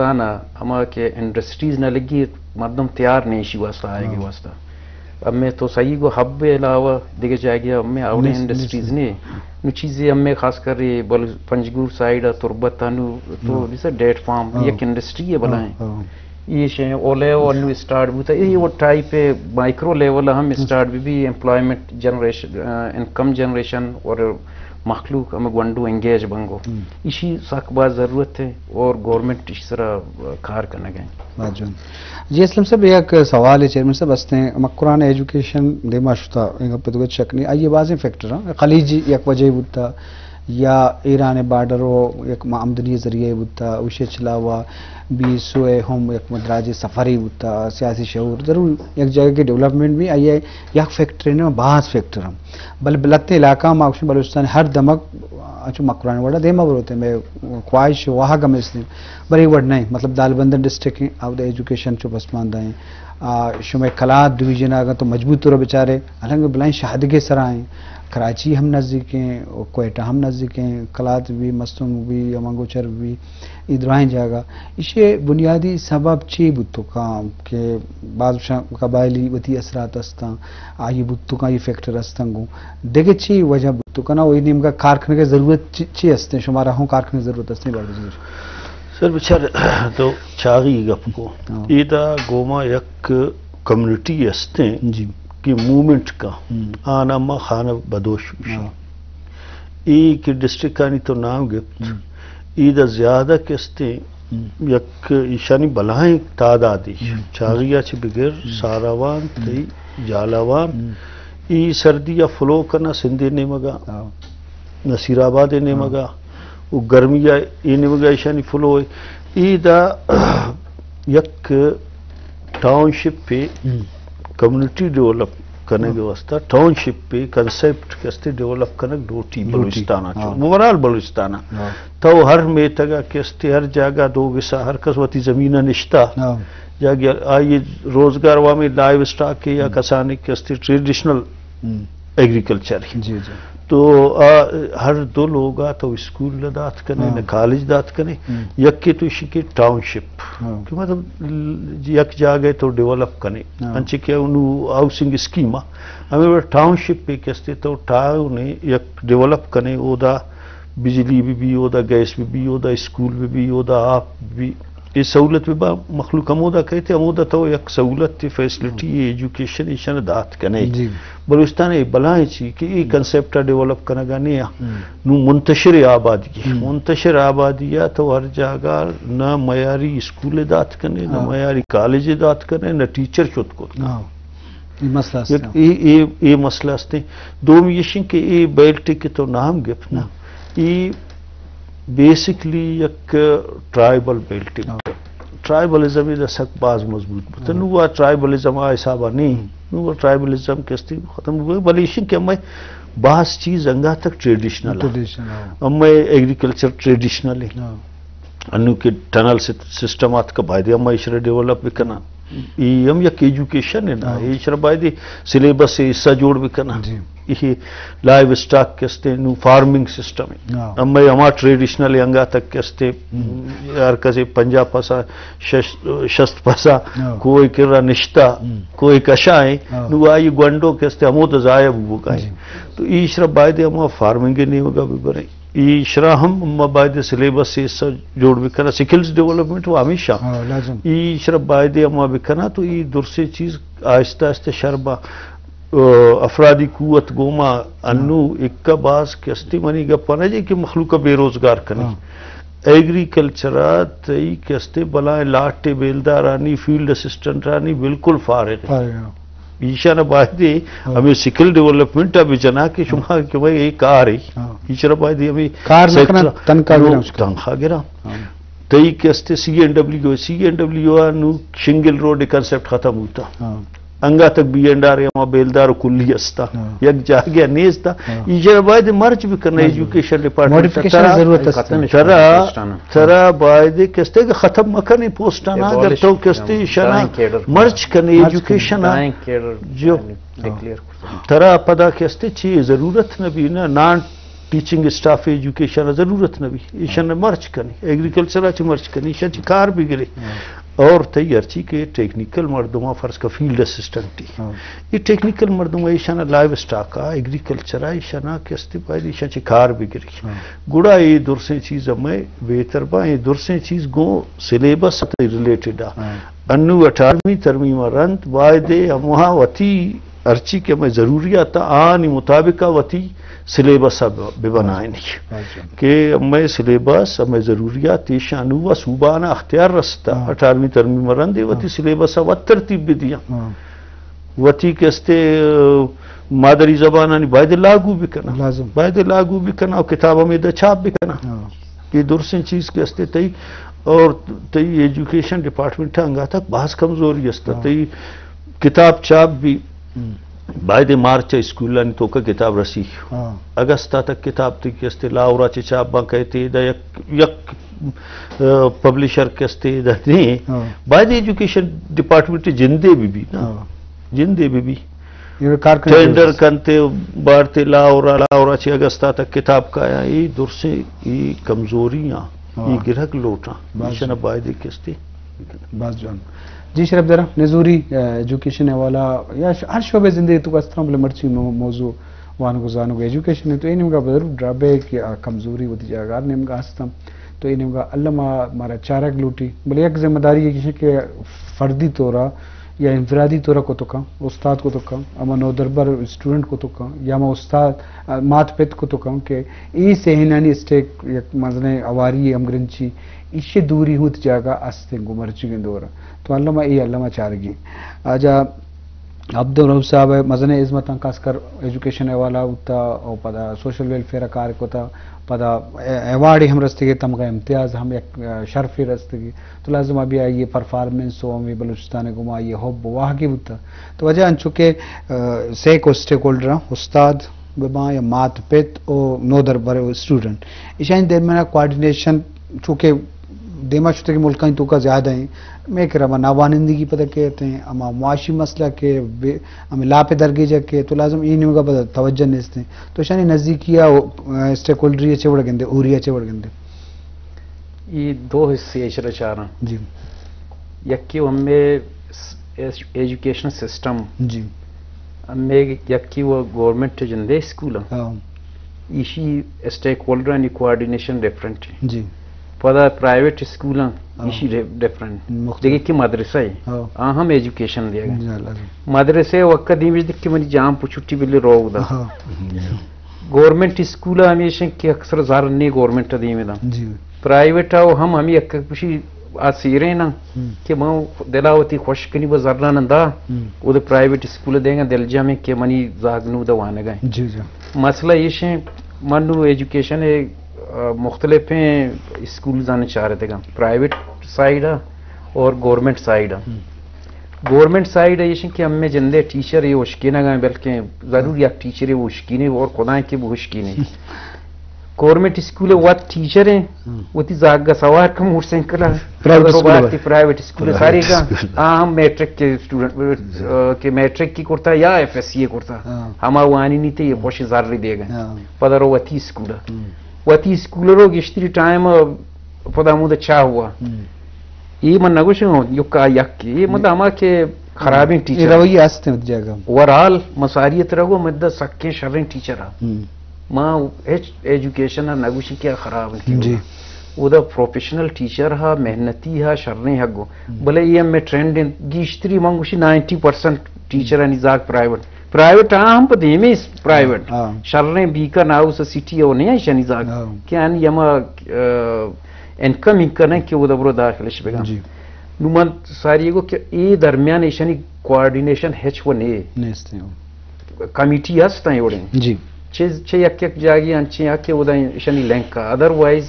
بلوچستان ءَ ہما کہ انڈسٹریز نہ لگی، مردم تیار نہیں ایشی واسطہ آئے گے واسطہ۔ ہمیں تو صحیح گو، ہب علاوہ دیگہ جاگہ ہمیں آوڑے انڈسٹریز نہیں۔ نو چیزیں ہمیں خاص کر یہ بل-، پنجگور سائیڈ ءَ، تربت ءَ نو تو دیسا ڈیٹ فارم یک انڈسٹری ہے بلائیں۔ یہ شے اولیو انو اسٹارٹ بوتا، یہ وہ ٹائپ ہے، مائیکرو لیول ہم اسٹارٹ بھی، بھی ایمپلائمنٹ جنریشن، انکم جنریشن اور مخلوق ہمیں گونڈو انگیج بنگو۔ ایشی سک باز ضرورت ہے اور گورنمنٹ اسی طرح کار کرنا گئے۔ واہ جان۔ جی اسلم صاحب، یک سوال ہے چیئرمین صاحب، ہستیں مکران ایجوکیشن دیما شتا، ایک پہ تو شک نہیں، آئیے بازیں فیکٹر ہیں، خلیجی یک وجہ بوتا، یا ایران بارڈر و یک آمدنی ذریعہ بوتا، اوشی چلاوا بی ایس او اے ہم یک مدراج سفری بوتا، سیاسی شعور ضرور یک جگہ کے ڈیولپمنٹ بھی آئیے یک فیکٹر ہے، باز فیکٹر ہیں۔ بل بلتے علاقہ ما اکشن بلوچستان ہر دمک اچو مکران وڑا دیما بروتے، میں خواہش واہگ ہم اس نے، بلے وڑ نہیں، مطلب دالبندن ڈسٹرکٹ ہیں، او دا ایجوکیشن چو پسماندہ ہیں۔ آ، شمئے کلات ڈویژن اگاں تو مضبوط طور بچارے، الانگہ بلائیں شہدگے سرا ہیں، کراچی ہم نزدیک ہیں، کوئٹہ ہم نزدیک ہیں، کلات بھی، مستونگ بھی، یا منگوچر بھی، اے درائیں جاگہ۔ ایشی بنیادی سبب چی بوتو کاں کہ بعض شاں قبائلی وتی اثرات استاں، آئی بوتو کاں یہ فیکٹر استاں گوں۔ دگہ چی وجہ بوتو کنا و اے نیمگا کار کنگے ضرورت چی، چی استیں؟ شمارا ہوں کار کنگے ضرورت استیں بارڈر جی۔ سر بچار تو چاغی گپ کو۔ ہاں۔ ایدا گوما یک کمیونٹی استیں جی۔ کہ موومنٹ کا ہم۔ آنا ما خانہ بدوش گوشی۔ ہاں۔ اے کہ ڈسٹرکٹانی تو نام گپت، ہم۔ ایدا زیادہ کہ استیں ہم۔ یک ایشانی بلاہیں تعدادی ہم۔ چاغیا چہ بگر ہم۔ ساراوان ہم۔ تئی جالاوان ہم۔ ای سردی ءَ فلو کنا سندھ ءِ نیمگا، ہاں۔ نصیر آباد ءِ نیمگا، ہاں۔ و گرمی ءَ ای نیمگا ایشانی فلو ہے۔ ای دا یک ٹاؤن شپ پہ ہم۔ کمیونٹی ڈیولپ کنگ ہاں۔ واسطہ ٹاؤن شپ پہ کنسپٹ کستے ڈیولپ کنگ لوٹی لوٹی۔ بلوچستان ءَ چو۔ ہاں۔ اوورال بلوچستان ءَ۔ ہاں۔ تو ہر میتگ ءَ کستے ہر جاگہ دو گسا ہر کس وتی زمین ءَ نشتا۔ ہاں۔ جاگہ آئی روزگار وامی لائیو اسٹاک یا ہم۔ کسانی کستے ٹریڈیشنل ہم۔ ایگریکلچر۔ جی، جی۔ تو آ ہر دو لوگا تو اسکول نہ دات کنے، ہاں۔ نہ کالج دات کنے، ہم۔ یکے تو ایشی کہ ٹاؤن شپ، ہاں۔ کہ مطلب ل-، یک جاگہ تو ڈیولپ کنے، ہاں۔ انچے کہ انو ہاؤسنگ اسکیم آ، ہمیں ٹاؤن شپ پہ کستے تو ٹاؤن یک ڈیولپ کنے، اودا بجلی بھی بھی، اودا گیس بھی بھی، اودا اسکول بھی بھی، اودا آپ بھی۔ اے سہولت بہ با مخلوق ہمودا کئیت، ہمودا تو یک سہولت، فیسلٹی، ہم۔ ایجوکیشن ایشان دات کنے۔ جی۔ بلوچستان ءَ بلائیں چی کہ اے ہم۔ کنسپٹ ءَ ڈیولپ کنگا نہیں آ۔ ہم۔ نو منتشر آبادی، ہم۔ منتشر آبادی ءَ تو ہر جاگہ نہ معیاری اسکول دات کنے، نہ ہاں۔ معیاری کالج دات کنے، نہ ٹیچر شت کت۔ ہاں۔ اے مسئلہ است۔ یک اے، اے، اے مسئلہ است۔ دومی ایشیں کہ اے بیلٹ کہ تو نام گپت نا، ہم۔ اے بیسکلی یک ٹرائبل بیلٹ۔ ہاں۔ ٹرائبلزم ادا سک باز مضبوط بوت۔ ہاں۔ نو آ ٹرائبلزم آ حسابا نہیں۔ ہم۔ نو آ ٹرائبلزم کستی ختم ہوئے، بلے ایشیں کہ ہمیں باز چیز انگا تک ٹریڈیشنل ہے۔ ٹریڈیشنل، ہاں۔ ہمیں ایگریکلچر ٹریڈیشنل ہے۔ ہاں۔ انو کہ ٹنل سس-، سسٹم آتکا، باید ہم ایشرا ڈیولپ بکنا۔ ہم۔ ای ہم یک ایجوکیشن ہے نا، ہاں۔ ایشرا باید سلیبس حصہ جوڑ بکنا۔ جی۔ ای لائیو اسٹاک کستے نو فارمنگ سسٹم ہے۔ ہاں۔ ہم ہما ٹریڈیشنل انگا تک کستے ہم۔ ہر کسے پنجاہ پسا، شش-، شست پسا، ہاں۔ کوئی کرا نشتا، ہم۔ کوئی کشا ہے، ہاں۔ نو آئی گونڈو کستے ہمو تو ضائع بو گئے۔ جی۔ تو ایشرا باید ہما فارمنگ نیمگا ببریں۔ ایشرا ہم ما باید سلیبس حصہ جوڑ بکنا، سکلز ڈیولپمنٹ و ہمیشہ۔ ہاں، لازم۔ ایشرا باید ہما بکنا تو ای درسے چیز آہستہ آہستہ شر با، ا، افرادی قوت گوما انو ہاں۔ اکا باز کہ استے منی گپا نہ جے کہ مخلوق بے روزگار کنے۔ ہاں۔ ایگریکلچر ءَ تئی کہ استے بلائیں لاٹے بیلدارانی، فیلڈ اسسٹنٹانی بالکل فارغ ہے۔ فارغ ہے۔ ایشان بایدے ہاں۔ ہمیں سکل ڈیولپمنٹ ءَ بجنا کہ شما ہاں۔ کہ بھائی اے کار ہے۔ ہاں۔ ایشان بایدے ہمیں کار نہ کنن، سیکٹر تنخواہ نو گران۔ تنخواہ گران۔ ہاں۔ تئی کہ استے سی این ڈبلیو، سی این ڈبلیو ءَ نو شنگل روڈ کنسپٹ ختم ہوتا۔ ہاں۔ انگا تک بی اینڈ آر ہما بیلدار و کلی استا۔ ہاں۔ یک جاگہ نیستا۔ ہاں۔ ایشان بایدے مرچ بکنا مرچ بکنا۔ ایجوکیشن ڈپارٹمنٹ۔ ماڈیفکیشن ترا، ضرورت است۔ ترا، ترا بایدے کہ استے کہ ختم مکنے پوسٹاں اگر تو کہ استے شنا مرچ کنے ایجوکیشن۔ جو۔ ترا پدا کہ استے چی ضرورت نہ بی نا، نان ٹیچنگ اسٹاف ایجوکیشن ءَ ضرورت نہ بی، ایشاں مرچ کنی، ایگریکلچر ءَ چہ مرچ کنی، ایشاں چہ کار بگرے۔ اور تئی ہرچی کہ ٹیکنیکل مردماں، فرض کن فیلڈ اسسٹنٹ ئی، اے ٹیکنیکل مردماں ایشاں لائیو اسٹاک ءَ، ایگریکلچر ءَ، ایشاں کہ استے باید ایشاں چہ کار بگری۔ گڑا اے درسیں چیز ہمے بہتر باں، اے درسیں چیز گوں سلیبس ءَ ریلیٹڈ ءَ۔ انو اٹھارہویں ترمیم ءَ رند باید ہموہاں وتی ہرچی کہ ہمے ضروریات آنی مطابق ءَ وتی سلیبس ءَ بہ، بہ بنائینی۔ کہ ہمے سلیبس، ہمے ضروریات ایشاں نوں صوبہ آناں اختیار رستا، اٹھارہویں ترمیم ءَ رند وتی سلیبس ءَ وت ترتیب بدیاں۔ وتی کہ استے، آ، مادری زبانانی باید لاگو بکناں۔ لازم۔ باید لاگو بکناں اور کتاب ہمے دا چاپ بکناں۔ یہ درسیں چیز کہ استے تئی اور تئی ایجوکیشن ڈپارٹمنٹ انگا تک باز کمزوری است۔ تئی کتاب چاپ بی، باید مارچ ءَ اسکولانی توکا کتاب رسی۔ اگست ءَ تک کتاب تئی کہ استے لاہور ءَ چہ چاپ باں کئیت، ادا یک، یک، آ، پبلشر کہ استے ادا نیں۔ باید ایجوکیشن ڈپارٹمنٹ جندے بہ بی نا۔ جندے بہ بی۔ ٹینڈر کنتے، بارتے لاہور ءَ، لاہور ءَ چہ اگست ءَ تک کتاب کایاں، اے درسیں، اے کمزوریاں، اے گرگ لوٹاں۔ ایشاں باید کہ استے۔ باز جوان۔ جی شرف دارا، نزوری، آ، ایجوکیشن حوالہ یا ش-، ہر شعبہ زندگی تو استاں، بلے مرچی مو-، موضوع وانگ و زانگ ایجوکیشن ہے، تو اے نیمگا ضرور ڈرابیک یا کمزوری وتی جاگہ ہر نیمگا ہستاں۔ تو اے نیمگا الما مارا چارگ لوٹی، بلے یک ذمہ داری ہے کہ فردی طورا یا انفرادی طورا کتو کن، استاد کتو کن، اما نودربر اسٹوڈنٹ کتو کن، یا اما استاد، آ، مات پت کتو کن کہ اے سہینانی اسٹیک یک مزنیں اواری ہمگرنچی، ایشی دوری ہوت جاگہ استیں گو مرچیگیں دور۔ تو الما اے الما چارگی۔ آجا عبدالرؤف صاحب ءِ مزنیں ہزمتاں خاص کر ایجوکیشن حوالہ بوتا اور پدا سوشل ویلفیئر کار کتا، پدا ایوارڈ ہم رستگی، تمغہ امتیاز ہم یک، آ، شرفی رستگی۔ تو لازم ابھی آئی پرفارمنس و ہمیں بلوچستان گما آئی حب واہگی بوتا۔ تو وجہ انچو کہ، آ، سیک و اسٹیک ہولڈر، استاد بباں یا مات پت و نودربر و اسٹوڈنٹ، ایشانی درمیان کوآرڈینیشن چونکہ دیما شتگیں ملکانی توکا زیادہ ہیں، میں کرا ہما ناوانندگی پدا کیت ہیں، ہما معاشی مسئلہ کہ بے-، ہمیں لاپ درگیجہ کہ تو لازم اے نیمگا پدا توجہ نیست ہیں۔ تو شانی نزدیکی آ، اسٹیک ہولڈری چے وڑ گندے، اوری چے وڑ گندے؟ یہ دو حصے اشرا چاراں۔ جی۔ یکی و ہمیں س-، ایس-، ایجوکیشن سسٹم۔ جی۔ ہمیں یکی و گورنمنٹ جندے اسکول ہیں۔ ایشی اسٹیک ہولڈرانی کوآرڈینیشن ڈفرنٹ ہے۔ جی۔ پدا پرائیویٹ اسکول ہیں، ایشی ڈف-، ڈفرنٹ۔ دیکھیں کہ مدرسہ ہے۔ آ ہم ایجوکیشن دیا گئے۔ جی، لازم۔ مدرسہ وقت دیمش دیکھ کہ منی جام پچھٹی بلے رو دا۔ گورنمنٹ اسکول ہمیش ہیں کہ اکثر زر نے گورنمنٹ دیمے دا۔ جی۔ پرائیویٹ آو ہم ہمیں یک کشی آ سیریں نا کہ من دلا وتی خوش کنی و زرنا نندا، او دے پرائیویٹ اسکول دیں گا دل جمیں کہ منی زاگ نو دا وانگا ہیں۔ جی، جی۔ مسئلہ ایش ہیں، من نو ایجوکیشن ہے، آ، مختلف ہیں اسکول زانے چارے دے گا، پرائیویٹ سائیڈ ہے اور گورنمنٹ سائیڈ ہے۔ گورنمنٹ سائیڈ ایش ہیں کہ ہمیں جندے ٹیچر یہ اشکینا گا، بلکہ ضرور یک ٹیچر یہ اشکینے اور خدا کہ وہ اشکینے۔ گورنمنٹ اسکول وت ٹیچر ہیں، وتی زاگ سوار کا موٹر سائیکل ہے۔ پرائیویٹ اسکول بارتی پرائیویٹ اسکول سارے کا۔ ہاں، ہم میٹرک کے اسٹوڈنٹ، آ، کہ میٹرک کی کرتا یا ایف ایس سی کرتا۔ ہما وانی نہیں تھے، یہ خوش زر دے گئے۔ پدا رو وتی اسکول۔ وتی اسکول رو گشتری ٹائم پدا مود چاہ ہوا۔ یہ من نگوشوں، یو کا یک، یہ مطلب ہما کہ خرابیں ٹیچر۔ رویہ است ہیں جگہ۔ اوورال مساریت رگو مدد سکیں شریں ٹیچر۔ ما ہچ ایجوکیشن ء نہ گوشی کہ خراب انت۔ جی۔ او دا پروفیشنل ٹیچر ہا، محنتی ہا، شریں ہا گو۔ بلے اے ہمے ٹرینڈ انت، گیشتری من گوشی نائنٹی پرسنٹ ٹیچر آنی زاگ پرائیویٹ۔ پرائیویٹ آ ہم پہ دیمے اس پرائیویٹ۔ ہاں۔ شریں بیکن ہاؤس سٹی او نہیں ایشانی زاگ۔ ہاں۔ کہ آنی ہما، آ، انکم انکن کہ او دا برو داخلش بگا۔ جی۔ نو من ساری گو کہ اے درمیان ایشانی کوآرڈینیشن ہچ و نے۔ نیست۔ کمیٹی ہست ہیں اوڑیں۔ جی۔ چہ، چہ یک یک جاگی انچیں ہا کہ اودا ایشانی لنک ہا۔ ادروائز،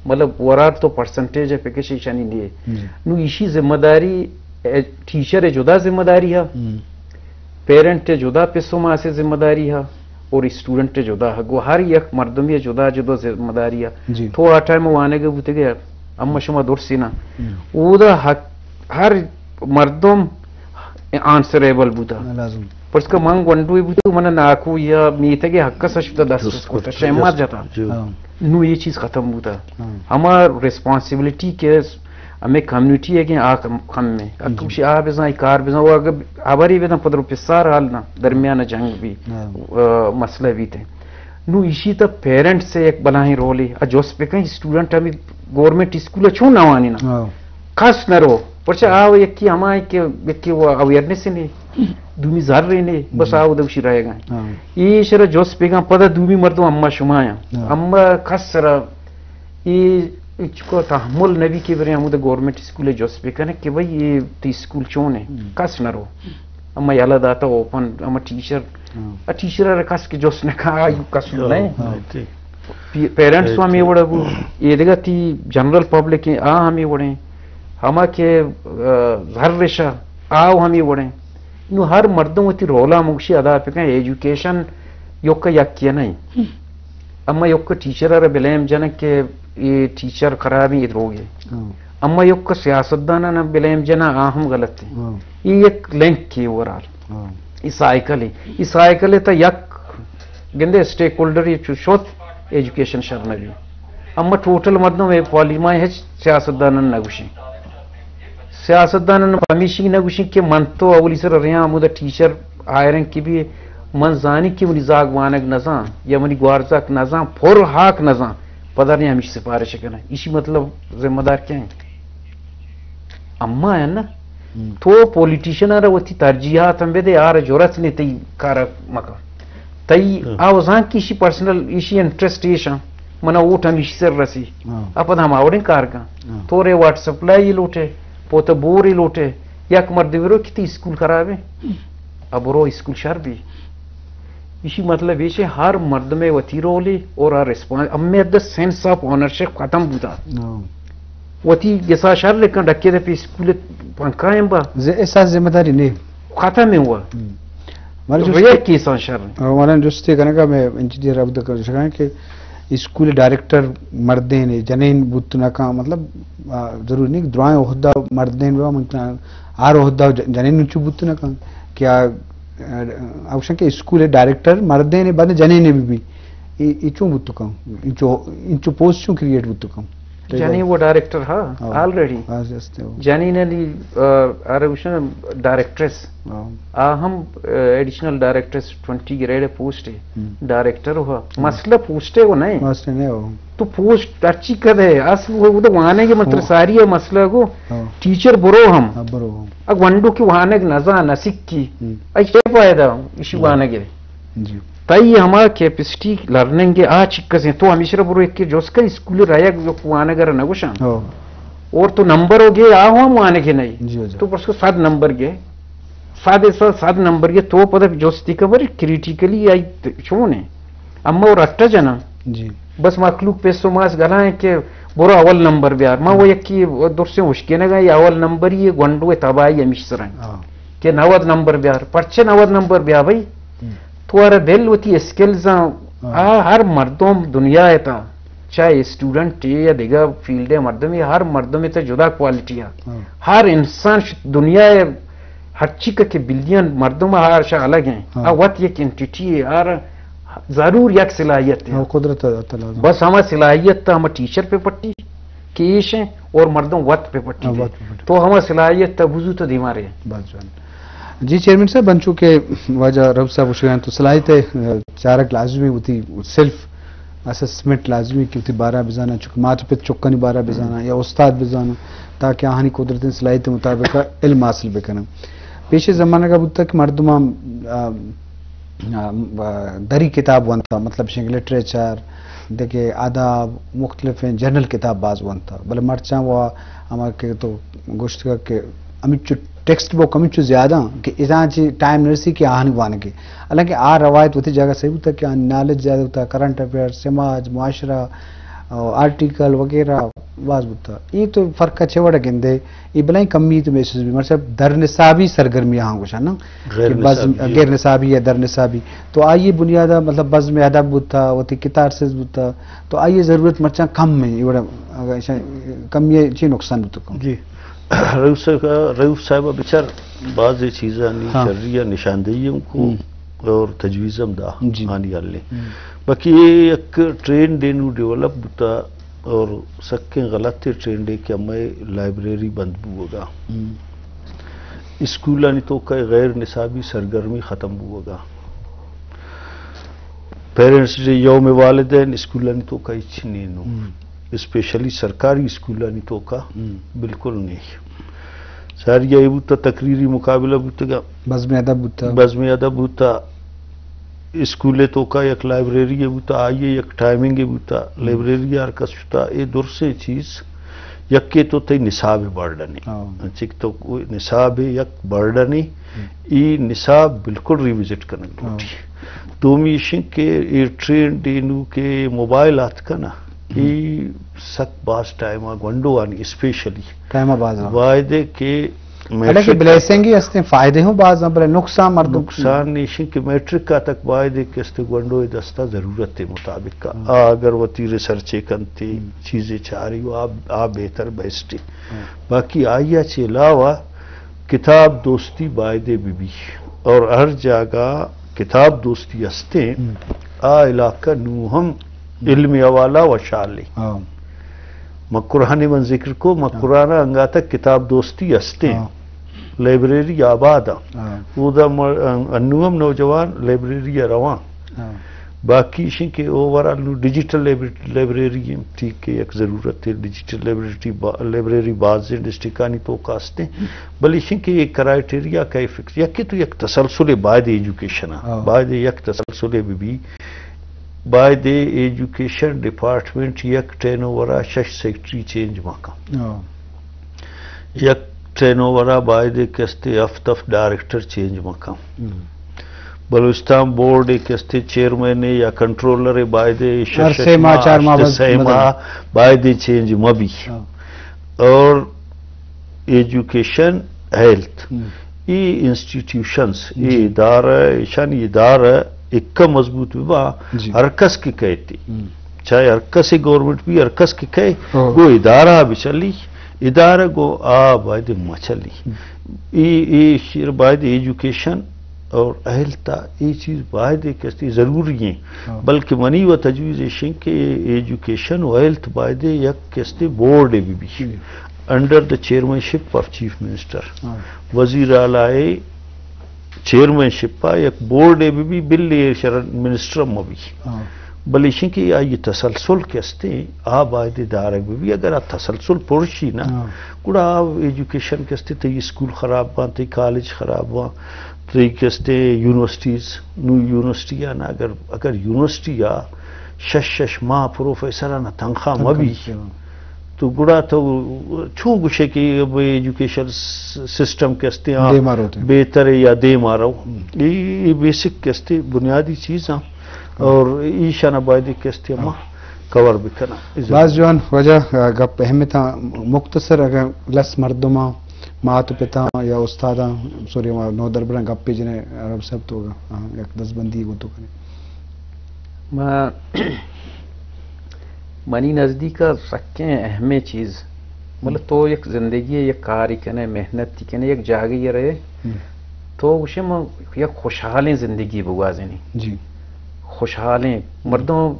مطلب، ورار تو پرسنٹیج ہے پکش ایشانی نیے۔ جی۔ نو ایشی ذمہ داری، اے، ٹیچر ہے جدا ذمہ داری ہے۔ پیرنٹ ہے جدا پسو ماں سے ذمہ داری ہے۔ اور اسٹوڈنٹ ہے جدا ہے۔ گو ہر یک مردم یہ جدا جدا ذمہ داری ہے۔ جی۔ تو آ ٹائم وانگے بوتے گئے، اما شما درسی نا۔ اودا حق، ہر مردم آنسریبل بوتا۔ لازم۔ پرچکہ من گونڈوے بوتوں، من ناکو یا میتگ ءِ حق ءَ شتہ دست جست کتہ، جست کتہ، شہ ما جست جتہ۔ جی۔ ہاں۔ نوں اے چیز ختم بوتہ۔ ہاں۔ ہما ریسپانسبلٹی کہ ہمے کمیونٹی ءِ کہ آ کم، کم ایں۔ جی۔ اکوشی آ بزاں، ای کار بزاں، و اگر ہبری بداں پدر و پسار حال نہ، درمیان جنگ بی، ہاں۔ آ، مسئلہ بیتے۔ نوں ایشی تا پیرنٹس ءِ یک بلاہیں رولے۔ ا جست بکن، اسٹوڈنٹ ہمے گورنمنٹ اسکول ءَ چون نہ وانی نا؟ ہاں۔ کس نہ رو۔ پرچہ آ یکی ہما کہ یکی و اویئرنس نے، دومی زر نے، بس ہم۔ آ و دوشی رہے گا۔ ہاں۔ ایشرا جست بکن، پدا دومی مردم اما شما یا۔ ہاں۔ اما کس سرا اے چکو تحمل نبی کہ برے ہمود گورنمنٹ اسکول ءَ جست بکنے کہ بھئی اے تی اسکول چون ہے؟ ہم۔ کس نہ رو۔ اما یلہ داتا اوپن، اما ٹیچر، ہاں۔ ا ٹیچر ءَ کس کہ جست نہ کن، آ یو کس ہاں، نہ۔ ہاں۔ پی-، پیرنٹس ہم ہمے وڑا گو، اے دگہ تی جنرل پبلک ہیں، آ ہمے وڑیں۔ ہما کہ، آ، زر رشا، آ ہمے وڑیں۔ نوں ہر مردم وتی رولا مگشی ادا بکن، ایجوکیشن یوکا یکی نہیں۔ اما یوکا ٹیچر ءَ را بلیم جنن کہ اے ٹیچر خرابیں، اے دروگے۔ ہاں۔ اما یوکا سیاستداناں بلیم جنن، آ ہم غلط ہیں۔ ہاں۔ اے یک لنک کے اوورال۔ ہاں۔ اے سائیکل ہے۔ اے سائیکل ہے تا یک گندے اسٹیک ہولڈر یہ چو شوت ایجوکیشن شر نہ بی۔ اما ٹوٹل مردم اے پالیمائیں ہچ سیاستداناں نہ گوشیں۔ سیاستداناں پمیشی نہ گوشیں کہ من تو اولی سر ریاں ہمودا ٹیچر ہائرنگ کی بھی من زانی کہ منی زاگ وانگ نزان یا منی گوارزاک نزان، پر ہاک نزان، پدا ریاں ہمیشی سفارش کناں۔ ایشی مطلب ذمہ دار کیا ہیں؟ اما ہے نا؟ ہم۔ تو پولیٹیشن ءَ را وتی ترجیحات ہم بدے، آ را جرات نے تئی کار مکن۔ تئی ہم۔ آ وزان کہ ایشی پرسنل، ایشی انٹرسٹ ایشاں، منا ووٹ ہم ایشی سر رسی۔ ہاں۔ اپد ہم آوڑیں کار کن۔ ہاں۔ تو رے واٹ سپلائی لوٹے، پوت بوری لوٹے، یک مردمی رو کہ تی اسکول خراب ہے۔ ابرو اسکول شر بی۔ ایشی مطلب ایشے ہر مردمے وتی رولے اور آ ریسپانس، ہمیں دا سینس آف اونرشپ ختم بوتا۔ ہاں۔ وتی گسا شر لکھاں، ڈکے دے پہ اسکول پنکھا ہیں با۔ ز-، احساس ذمہ داری نہیں۔ ختم ہے ہوا۔ ہم۔ مارا جست ریئر کیساں شر ہیں۔ ہاں، مارا جستے کنگا میں انجینئر عبد القادر شکان کہ اسکول ڈائریکٹر مردین ہے، جنین بوت نہ کان، مطلب، آ، ضروری نہیں کہ درائیں عہدہ مردین با، من ہر عہدہ ج-، جنین چو بوت نہ کان۔ کیا، آ، اوشن کہ اسکول ڈائریکٹر مردین ہے، بعد جنین بھی بھی۔ ای، ای چون بوت کان؟ انچو، انچو پوسٹ چون کریئیٹ بوت کان؟ جنی وہ ڈائریکٹر ہا، ہاں۔ آلریڈی۔ ہاں، جستے ہو۔ جنی نے لی، آ، آ روشن ڈائریکٹریس۔ ہاں۔ آ ہم، آ، ایڈیشنل ڈائریکٹریس ٹوئنٹی گریڈ پوسٹ ہے۔ ہم۔ ڈائریکٹر ہوا۔ ہم۔ مسئلہ پوسٹ ہے وہ نہیں۔ مسئلہ نہیں ہو۔ تو پوسٹ اچھی کد ہے، اصل وہ، وہ تو وہانے کے مطلب ہاں۔ ساری ہے مسئلہ کو۔ ہاں۔ ٹیچر برو ہم۔ ہاں، برو ہم۔ اگ ونڈو کی وہانگ نزان، نہ سکی۔ ہم۔ اچھے فائدہ، اسی ہم۔ وہانگ ہے۔ جی۔ تئی ہما کیپیسٹی لرننگ ءِ آ چکس انت، تو ہمیشرا برو ایک جوست کن، اسکول ءَ رایگ یک وانگ ءَ را نہ گوشاں۔ ہو۔ اور تو نمبر ہو گے، آ ہم وانگ ءَ نہیں۔ جی، جی۔ تو پرس کو صد نمبر گے، صد ءَ صد، صد نمبر گے، تو پدا جوستی کبر کریٹیکلی آئی چون ہے۔ اما وہ رٹا جنا۔ جی۔ بس مخلوق پیسو ماس گلائیں کہ برو اول نمبر بیار۔ ما ہم۔ وہ یکی درسیں اشکینگا، یہ اول نمبر یہ گونڈو تباہی ہمیش سرائیں۔ ہاں۔ کہ نود نمبر بیار، پرچہ نود نمبر بیا بھائی؟ ہم۔ تو ارا بل وتی اسکلز آں، ہاں۔ آ ہر مردم دنیا ءِ تا، چاہے اسٹوڈنٹ ہے یا دیگہ فیلڈ ءِ مردم ہے، ہر مردم ءِ تا جدا کوالٹی ہے۔ ہاں۔ ہر انسان ش-، دنیا ءِ ہر چی کہ بلین مردم ہر شا الگ ہیں۔ ہاں۔ آ وت یک انٹیٹی ہے، ہر ضرور یک صلاحیت ہے۔ ہاں، قدرت اللہ تعالیٰ۔ بس ہما صلاحیت تا ہما ٹیچر پہ پٹی، کہ ایش ہیں اور مردم وت پہ پٹی ہاں، دے۔ وت پہ پٹی۔ تو ہما صلاحیت تا بزو تو دیما رہے۔ بس جوان۔ جی چیئرمین صاحب، انچو کہ واجہ رب صاحب گوشگ ءَ انت، تو صلاحیت ءِ، آ، چارگ لازمی وتی سیلف اسسمنٹ لازمی کہ وتی بارہ بزاناں، چونکہ مات پت چکانی بارہ بزاناں یا استاد بزاناں، تاکہ آہانی قدرتیں صلاحیت مطابق علم حاصل بکناں۔ پیش زمانگ بوتا کہ مردم ہم، آ، آ، دری کتاب وانتا، مطلب شنگ لٹریچر، دگہ آداب، مختلفیں جنرل کتاب باز وانتا۔ بلے مرچاں وا ہما کہ تو گوشتگا کہ ہمینچو ٹیکسٹ بک ہمینچو زیادہ ہیں کہ اذاں چی ٹائم نرسی کہ آہانی وانگے۔ حالانکہ آ روایت وتی جگہ صحیح بوتا کہ آہانی نالج زیادہ بوتا، کرنٹ افیئر، سماج، معاشرہ، آرٹیکل وغیرہ باز بوتا۔ اے تو فرق چہ وڑا گندے؟ اے بلائیں کمی تو محسوس بی، مطلب در نصابی سرگرمی آہاں گوشاں نا؟ غیر کہ بزم، نصابی، جی۔ غیر نصابی یا در نصابی۔ تو آئی بنیاد ءَ مطلب بزم ادب بوتا، وتی کتارسز بوتا، تو آئی ضرورت مرچاں کم ہے، اے وڑا اگر ایشاں کمی ہے، چی نقصان بوتا کم؟ جی۔ رؤف صاحب، رؤف صاحب ءَ بچار، بازیں چیزانی ہاں۔ شری ءَ نشاندہی ہم کو ہم۔ اور تجویز ہم دا جی۔ آنی حل ءَ۔ ہم۔ باقی اے یک ٹرینڈے نوں ڈیولپ بوتا اور سکیں غلطیں ٹرینڈے کہ ہمے لائبریری بند بوگا۔ ہم۔ اسکولانی توکا غیر نصابی سرگرمی ختم بوگا۔ پیرنٹس ڈے، یوم والدین، اسکولانی توکا ہچ نیں نوں۔ ہم۔ اسپیشلی سرکاری اسکولانی توکا ہم۔ بالکل نیں۔ ساری اے بوتا، تقریری مقابلہ بوتگا۔ بزم ادب بوتا۔ بزم ادب بوتا۔ اسکول توکا یک لائبریری بوتا، آئی یک ٹائمنگ بوتا، ہم۔ لائبریری ہر کس شتا۔ اے درسیں چیز یکے تو تئی نصاب برڈن اے۔ ہاں۔ انچک تو کوئی نصاب یک برڈن اے، ہم۔ ای نصاب بالکل ریوزٹ کنگ ہاں۔ لوٹی۔ دومی ایشن کہ اے ٹرینڈے نوں کہ موبائل آتکا نا، ہم۔ ای سک باز ٹائم ءَ گونڈوانی اسپیشلی ٹائم ءَ باز ہاں۔ بایدے کہ حالانکہ میٹرک بلیسنگ ہی ہستیں، فائدے ہوں باز ہیں، بلے نقصان مردم نقصان ایشن کہ میٹرک ءَ تک بایدے کہ ہستے گونڈو دستا ضرورت مطابق کا۔ ہاں۔ آ اگر وتی ریسرچ کنتے، ہم۔ چیزیں چاری و آ، آ بہتر بیسٹ اے۔ ہاں۔ باقی آئی ءَ چہ علاوہ کتاب دوستی بایدے بہ بی اور ہر جاگہ کتاب دوستی ہستیں، ہم۔ آ علاقہ نوں ہم علم حوالہ وشحال اے۔ ہاں۔ مکران من ذکر کو، ہاں۔ مکران انگاتک کتاب دوستی ہستیں۔ ہاں۔ لائبریری آباد ایں۔ ہاں۔ اودا م-، انوں ہم نوجوان لائبریری ءَ رواں۔ ہاں۔ باقی ایشیں کہ اوورال نوں ڈیجیٹل لائبر-، لائبریری ٹھیک کہ یک ضرورت اے، ڈیجیٹل لائبریری با-، لائبریری بازیں ڈسٹرکٹانی توکا ہستیں، بلے ایشیں کہ یک کرائٹیریا کئے فکس، یکے تو یک تسلسل بایدے ایجوکیشن ءَ، ہاں۔ بایدے یک تسلسل بہ بی، بایدے ایجوکیشن ڈپارٹمنٹ یک ٹرن اوور ءَ شش سیکرٹری چینج مکن۔ ہاں۔ یک ٹرن اوور ءَ بایدے کہ ہستے ہفت ہفت ڈائریکٹر چینج مکن۔ ہم۔ بلوچستان بورڈ ءِ کہ ہستے چیئرمین ءَ یا کنٹرولر ءَ بایدے شش ہر شش سے ماہ، ماہ، چار ماہ ہشت بعد سے بدل۔ ماہ بایدے چینج مبی۔ ہاں۔ اور ایجوکیشن، ہیلتھ، ہم۔ ای انسٹیٹیوشنز، ای جی۔ ادارہ، ایشانی ادارہ اکا مضبوط ببا، جی۔ ہر کس کہ کئیت۔ ہم۔ چاہے ہر کس گورنمنٹ بی، ہر کس کہ کئے، ہاں۔ گو ادارہ بچلی، ادارہ گو آ بایدے مچلی۔ ہم۔ ای، ای شیر بایدے ایجوکیشن اور ہیلتھ ءَ اے چیز بایدے کہ ہستے ضروری ایں۔ ہاں۔ بلکہ منی و تجویز ایشیں کہ ایجوکیشن و ہیلتھ بایدے یک کہ ہستے بورڈ بہ بی۔ ہم۔ انڈر دا چیئرمین شپ آف چیف منسٹر۔ ہاں۔ وزیر اعلیٰ ءِ چیئرمین شپ ءَ یک بورڈ بہ بی، بل اے شرن منسٹر مبی۔ ہاں۔ بلے ایشیں کہ آئی تسلسل کہ ہستیں، آ بایدے دارگ بہ بی۔ اگر آ تسلسل پرشی نا، ہاں۔ گڑا آ ایجوکیشن کہ ہستے، تئی اسکول خراب باں، تئی کالج خراب باں، تئی کہ ہستے یونیورسٹیز، نوں یونیورسٹی ءَ نا، اگر، اگر یونیورسٹی ءَ شش شش ماہ پروفیسر ءَ نا تنخواہ مبی، تنخواہ مبی۔ تو گڑا تو چون گوشے کہ اب ایجوکیشن س-، سسٹم کہ ہستے آ دیما روتے۔ بہتر اے یا دیما رو؟ ہم۔ اے، اے بیسک کہ ہستے بنیادی چیز آں۔ ہاں۔ اور ایشانا بایدے کہ ہستے ہم کور بکناں۔ باز جوان واجہ، آ، گپ اہم اتاں، مختصر اگر لس مردماں، مات و پتاں یا استاداں، سوری، ما نودربراں گپے جنے عرب صاحب تو گا، ہاں، یک دزبندی گو تو کنے۔ ما منی نزدیک ءَ سکیں اہمیں چیز، مطلب، ہم۔ تو یک زندگی ءَ یک کارے کنے، محنت تی کنے، یک جاگہے ءَ رہے، ہم۔ تو گوشے من یک خوشحالیں زندگی بگوازینی۔ جی۔ خوشحالیں، ہم۔ مردم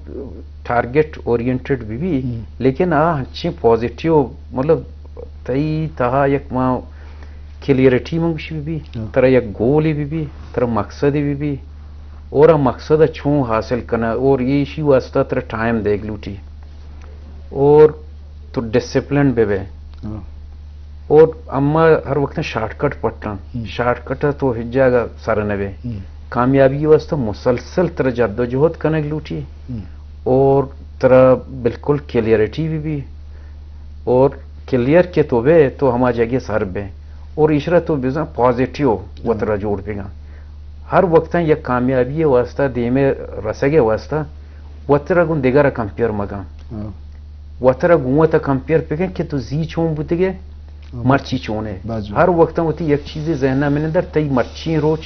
ٹارگٹ اورینٹڈ بہ بی، ہم۔ لیکن آ ہنچیں پازیٹیو، مطلب، تئی تہا یک ما کلیئرٹی من گوشی بہ بی، ہاں۔ ترا یک گولے بہ بی، ترا مقصدے بہ بی، اور آ مقصد ءَ چون حاصل کنئے، اور ایشی واسطہ ترا ٹائم دیگ لوٹی، اور تو ڈسپلن بہ بئے۔ ہاں۔ اور اما ہر وقت شارٹ کٹ پٹاں، ہم۔ شارٹ کٹ ءَ تو ہچ جاگہ سر نہ بئے۔ ہم۔ کامیابی واسطہ مسلسل ترا جدوجہد کنگ لوٹی، ہم۔ اور ترا بالکل کلیئرٹی بہ بی، اور کلیئر کہ تو بئے تو ہما جاگہ سر بئے، اور ایشرا تو بزاں پازیٹیو، ہاں۔ وترا جوڑ بکن۔ ہر وقت یک کامیابی واسطہ، دیمے رسگ واسطہ وترا گوں دگرا کمپیئر مکن۔ ہاں۔ وترا گوں وتا کمپیئر بکن کہ تو زی چون بوتگے، ہاں۔ مرچی چونے۔ باز جوان۔ ہر وقت وتی یک چیزے ذہنا منندر، تئی مرچی روچ،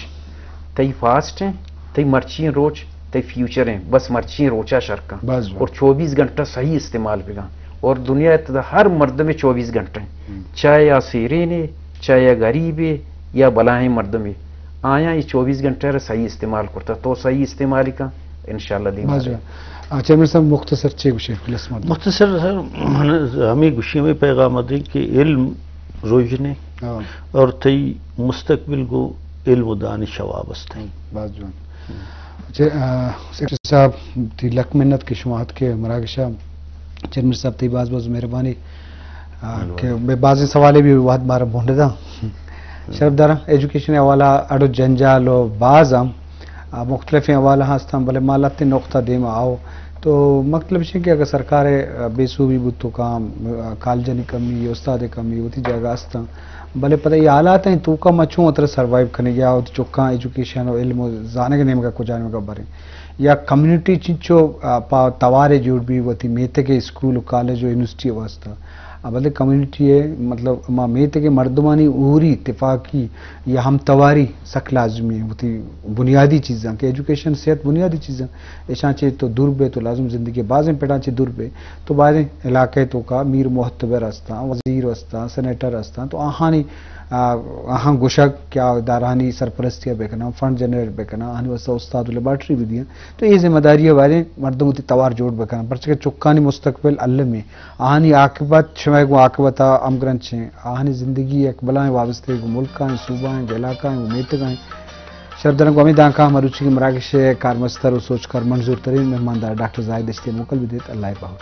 تئی پاسٹ ایں، تئی مرچی روچ، تئی فیوچر ایں، بس مرچی روچا شر کن۔ باز جوان۔ اور چوبیس گھنٹہ صحیح استعمال بکن۔ اور دنیا ءِ تہا ہر مردمے چوبیس گھنٹہ ایں۔ ہم۔ چاہے آ سیرینے، چاہے آ غریبے یا بلاہیں مردمے، آیاں اے چوبیس گھنٹہ ءَ را صحیح استعمال کرتا۔ تو صحیح استعمال کن، انشاءاللہ دیما باز رہے۔ جوان۔ آ، چیئرمین صاحب، مختصر چے گوشے، پلس مردم؟ مختصر سر، ہمیں گوشی، ہمیں پیغام دیں کہ علم روشنے ہاں۔ اور تئی مستقبل گو علم و دانش وابستہ ایں۔ باز جوان۔ اچھا، آ، سیکرٹری صاحب، تئی لک منت کہ شما اتکے مراگش ءَ۔ چیئرمین صاحب، تئی باز باز مہربانی، آ، مہربانی۔ کہ بے بازیں سوالے بھی وہد مارا بھونڈ دا۔ شرف داراں، ایجوکیشن حوالہ اڑ و جنجال و باز ہم، آ، مختلفیں حوالہ ہستاں، بلے ما لہتیں نقطہ دیما آؤ۔ تو مطلب اش کہ اگر سرکار، آ، بے سوبی بوت تو کام، آ، کالجانی کمی، استاد کمی، وتی جاگہ ہستاں۔ بلے پدا اے حالاتانی توکا ما چوں وترا سروائیو کنیں یا وتی چکاں ایجوکیشن و علم و زانگ نیمگا کجا نیمگا بریں؟ یا کمیونٹی چنچو، آ، پہ توارے جوڑ بی، وتی میتگے اسکول و کالج و یونیورسٹی واسطہ؟ آ، بلے کمیونٹی ءِ، مطلب، ما میتگے مردمانی ہوری، تفاقی یا ہم تواری سک لازمی ایں۔ وتی بنیادی چیزاں کہ ایجوکیشن، صحت، بنیادی چیزاں، اشاں چہ تو دور بے تو لازم زندگی بازیں پڑاں چہ دور بے۔ تو بازیں علاقہ ءِ توکا میر معتبر ہستاں، وزیر ہستاں، سینیٹر ہستاں، تو آہانی، آ، آہاں گوشگ کہ آ ادارہانی سرپرستی ءَ بکناں، فنڈ جنریٹ بکناں، آہانی واسطہ استاد و لیبارٹری بدیاں۔ تو اے ذمہ داری ءَ باریں مردم وتی توار جوڑ بکناں، پرچہ کہ چکانی مستقبل المی، آہانی عاقبت شمئے گوں عاقبت ءَ ہمگرنچ ایں، آہانی زندگی یک بلاہیں وابستگی گوں ملک ءَ ایں، صوبہ ایں، گوں علاقہ ایں، گوں میتگ ءَ ایں۔ شرف داراں گوں ہمے دانکاں مروچی کہ مراگش ءِ کارمستر و سوچکار منظور ترین مہماندار ڈاکٹر زاہد دشتی ءَ موکل بدیت۔ اللہ ءِ پاہوٹ۔